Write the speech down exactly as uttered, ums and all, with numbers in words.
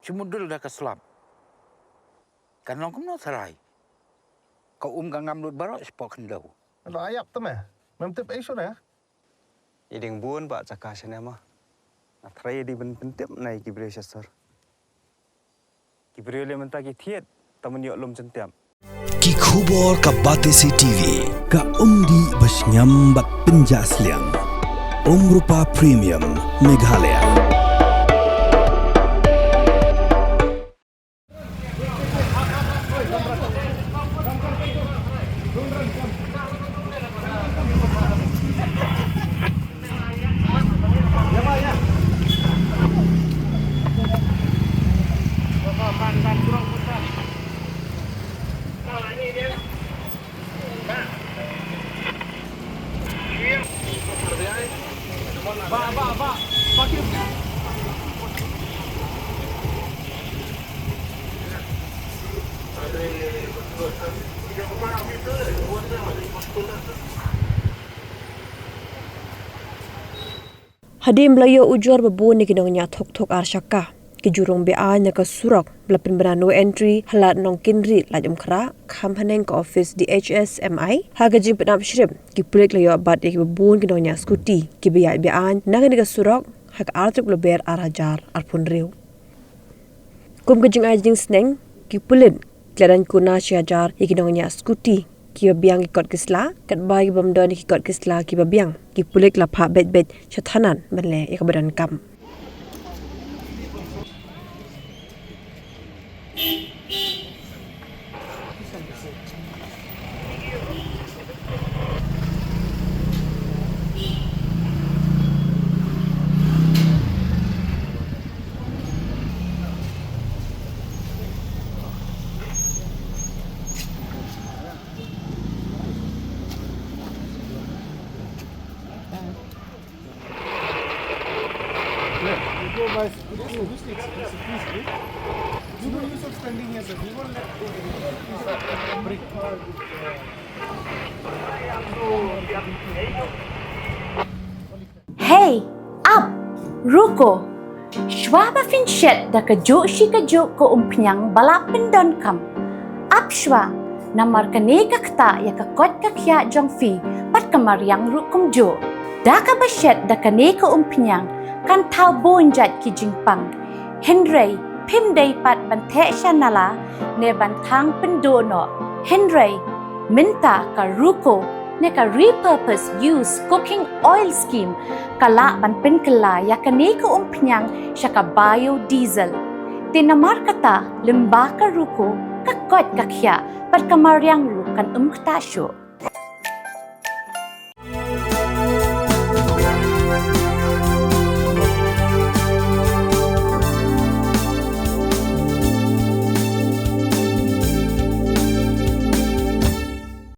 Te mudul da ka slap. Kan long kumno tharai. Ka um ka ngam lut baroh shapoh khyndew. Lo ayap te me. Mem tip ei shuh ne? I ding bun ba jaka shane ma. Nga tharai i ding ban pyntip na i ki briew sha sur. Ki briew le mynta ki thied ta man ïoh lum jyntiap. Ki khubor ka Batesi T V, ka umdih ba shngiam bad pynjah sliang. Umrupa Premium, Meghalaya. Hadien ba la ïoh ujor ba bun na ki nongñiah thok thok ar shaka, ki ju rung be-aiñ na ka surok ba la pynbna no entry ha Lad Nongkynrih, Laitumkhrah, kham haneng ka office D H S M I. Ha ka jingpynap shrip, ki pulit la ïoh bat ïa ki ba bun ki nongñiah skuti ki ba ïaid be-aiñ na kane ka surok ha ka arphew tarik Lber arhajar arphew hynriew. Kum ka jingai jingsneng, ki pulit ki la daiñ kuna shi hajar ïa ki nongñiah skuti ki ba biang ki kot ki sla, katba ki bym don ïa ki kot ki sla ki ba biang, ki pulit la phah beit beit sha thanat ban leh ïa ka ba donkam. Hei, ap, ruko. Shuwa ba phin shet da kajuh shi kajuh ka umphniang ba la pyndonkam, ap shuwa, namar kane ka ktah ïa ka koit ka khiah jong phi bad ka mariang ruh kumjuh. Da kaba shet da kane ka umphniang kan thaw bun jait ki jingpang. Hynrei phim dei pat ban theh sha nala ne ban thang pynduh noh. Hynrei mynta ka ruko ne ka repurpose use cooking oil scheme ka lah ban pynkylla ïa kane ka umphniang sha ka biodiesel. Te namar kata lyngba ka ruko ka koit ka khiah bad ka mariang ruh kan ym ktah shuh.